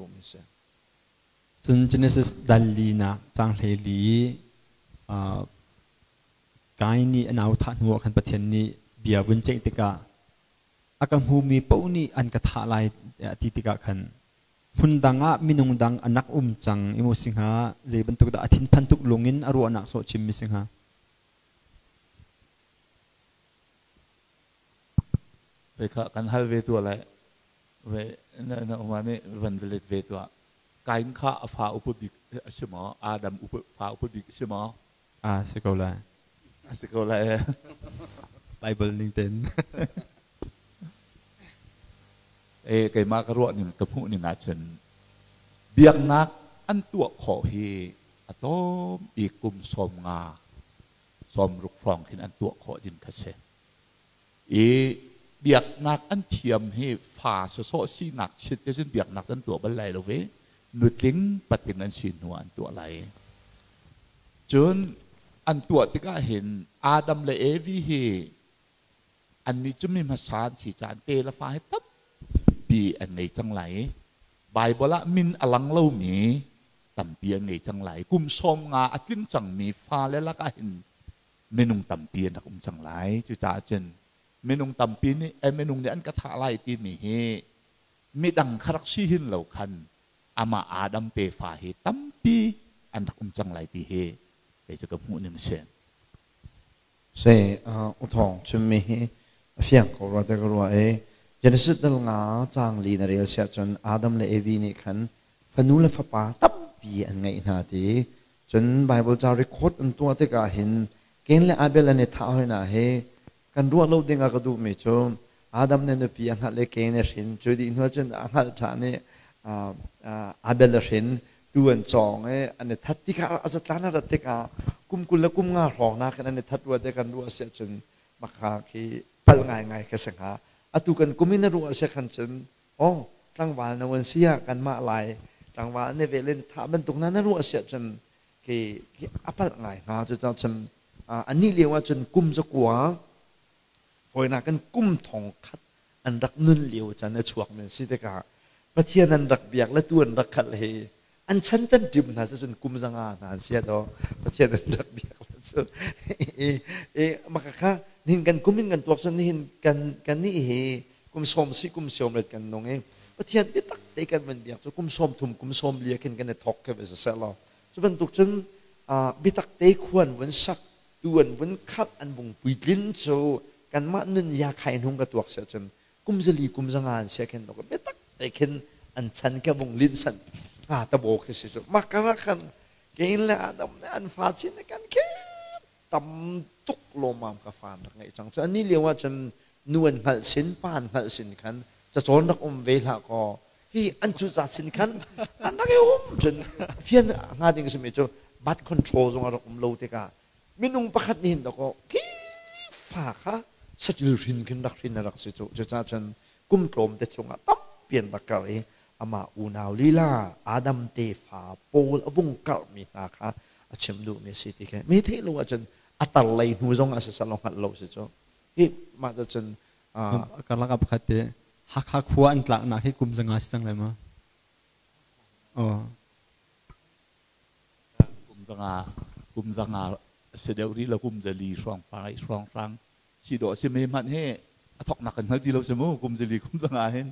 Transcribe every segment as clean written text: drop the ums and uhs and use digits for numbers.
duhmi si. Cun Genesis dal linak caang 14 Kain nih a nau thah hnuah khan Pathian nih bia vun ceih tikah a ka hmumi paoh nih an ka thah lai tiah a ti tikah khan hmun dang ah minung dang an rak um cang i maw si hnga, zei bantuk dah a thinphan tuk lung in a ruahnak sawh chimmi si hnga? Ve kha kan hal ve tuah lai. Ve na na uma nih van let ve tuah. Kain kha a fa upa bik a si maw? Adam upa fa upa bik a si maw? A si ko lai. A si ko lai. Bible ning tein. E keimah ka ruah ning ka hmuh ning ahcun biaknak an tuah khawh hi a tlawm bik kum 50, 60 hrawng khin an tuah khawh ding kha si. I biaknak an thiam hi fa sawsawh sinak chit te cun biaknak an tuah bal lai lo ve. Nutling patling an si hnu ah an tuah lai. Cun an tuah tikah hin Adam le Evi hi annih cu mi hmasa an si caah te le fa hi tampi an ngei cang lai. Baibal ah min a lang lomi tampi an ngei cang lai. Kum 50 a tling cangmi fale lakah hin minung tampi an rak um cang lai. Cucaah cun minung tampi nih minung nih an ka thah lai timi hi midang kha rak si hin lo khan amah Adam tefa hi tampi an rak um cang lai ti hi kei cu ka hmuh ning a si. Se u thawng chimmi hi a fiang ko rua te ka ruah i Genesis dal nga caang li na rel siah cun Adam le Evi nih khan fanu le fapa tampi an ngeih hna ti. Cun Bible ca record an tuah tikah hin Cain le Abel an i thah hoi hna hi kan ruah lo ding ah ka duhmi cu Adam nih nupi a hngalh i Cain a hrin. Cu dih hnu cun a hngalh ṭhan i Abel a hrin. Tu an cawng i an i that tikah a zatlan a rat tikah kum 20 le kum 5 hrawng nakin an i that rua te kan ruah si ahcun maka khi palh ngaingai ka si hnga. Atu kan kum in a ruah si khan cun oh tlangval no an si ah kanmah Lai tlangval an i vel in thah bantuk na na ruah si ahcun khi a palh ngai hnga. Cucaah cun anih lio ah cun kum 9 fawinak in kum 1000 an rak nun lio caan a chuak men si tikah Pathian an rak biak le tu an rak khalh hi an chan tan ṭim hna cun kum 500 hna an si do Pathian an rak biak le cu i maka kha nihin kan kum in kan tuak cun nihin kan kan nih hi kum 10 si kum 20 kan nung i Pathian biatak te kan van biak cu kum 30 kum 40 khin kan i thawk khe va seh law cu bantuk cun biatak te khuan vun sak tu an vun khat an vung puitlin cu kanmah nun ya khai hnung ka tuak sia cun kum 4 kum 5 an sia khin biatak te khin an chan ke vung lin san nga tabo khi si cu makara khan Cain le Adam le an fa chin kan ke tam tuk lawmam ka fa rak ngeih cang cu ani lio ah cun nu an hngalh sin pa an hngalh sin khan cacawn rak um ve hlah kaw hi an cu za sin khan an rak i um cun fian hnga ding simi cu birth control zong a rak um lo tikah minung pakhat nih hin dakaw khi fa kha satil hrin khin rak hrin a rak si cu. Cucaah cun kum tlawm te chungah tampi an rak karh i amah unau lila Adam tefa pawl a vung karhmi hna kha a chim duhmi a si ti khi mi theih lo ahcun a tar lei hnu zong ah siseh law hngalh lo si cu hi mah cun. Karlak ah pakhat te Hakha khua an tlaknak hi kum 500 si cang lai ma? Oh. Kum 500, kum 500 si deuh rih lo, kum 400 hrawng pai hrawng hrang si dawh si me hmanh hi a thoknak kan hngal ti lo si mu. Kum 400 kum 500 hin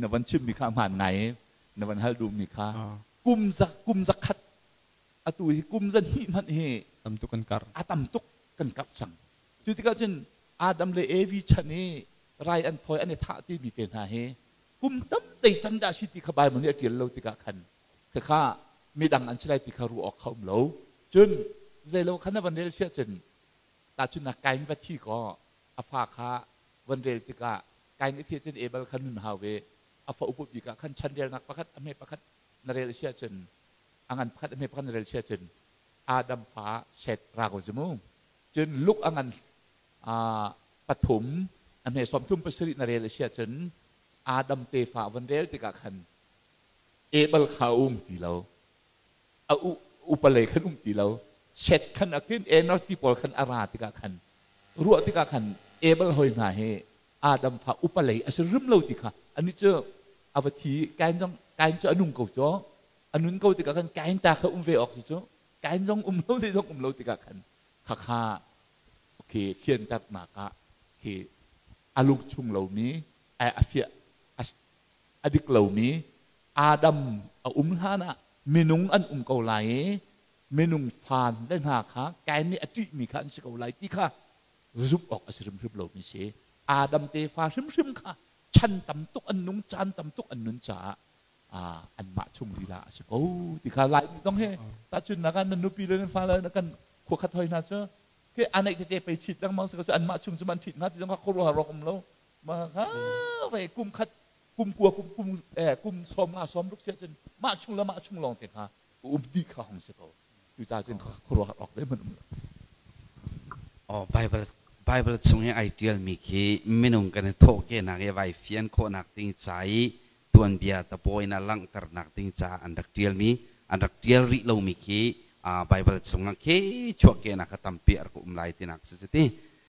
na van chim mi kha hmaan ngai na van hal duh mi kha kum 100 atu hi kum 200 hmanh hi tam tuk kan kar a tam tuk kan kar cang. Cu tikah cun Adam le Evi chan i rai an thawi an i thah timi te hna hi kum tam tei can dah si ti kha Bible nih a ṭial lo tikah khan khakha midang an si lai ti kha ruah awk kha um lo. Cun zeilo kha na van rel siah cun tahchunhnak Kain va thi kaw a fa kha van rel tikah Kain a thi cun Abel kha nun hau ve a fa upa bik ah khan chanrelnak pakhat a hme pakhat na rel siah cun a ngan pakhat a hme pakhat na rel siah cun Adam fa Seth ra ko si mu. Cun Luke a ngan pathum a hme 37 na rel a si ahcun Adam tefa van rel tikah khan Abel kha a um ti lo, a upalei khan um ti lo, Seth khan a kin Enos ti pawl khan a ra tikah khan ruah tikah khan Abel hoi hna hi Adam fa upalei a si rim lo ti kha ani cu a va thi. Kain zong Kain cu a nung ko cu. A nun ko tikah khan Kain ta kha um ve awk si cu. Kain zong um lo zei zong um lo tikah khan khakha khi fianternak ah khi a lung chung lomi a fiah a dik lomi Adam a um hlan ah minung an um ko lai i minung fan le hna kha Kain nih a ṭihmi kha an si ko lai ti kha zumh awk a si hrimhrim lomi si. Adam tefa hrimhrim kha chan tam tuk an nung, caan tam tuk an nun caah anmah chung lila a si ko ti kha Laimi zong he tahchunhnak ah nan nupi le nan fale na kan khua khat hoi hna cu khi aneih tete pei ṭhit lengmang si ko cu anmah chung cu man ṭhit hna ti zong kha khuaruahhar awk um lo ma kha ve kum khat kum kua kum kum kum sawm nga sawm ruk sia cun mah chung le mah chung lawng te kha um dih kha hong si ko cucaah cun khuaruahhar awk zeihmanh um lo. Oh, Bible Bible chung i ai ṭialmi khi minung kan i thawhkehnak i vai fian khawhnak ding ca i tuanbia tapawi in a langhternak ding ca an rak ṭialmi an rak ṭial rih lomi khi Bible chungah khi chuahkehnak kha tampi a rak um lai tinak si ti.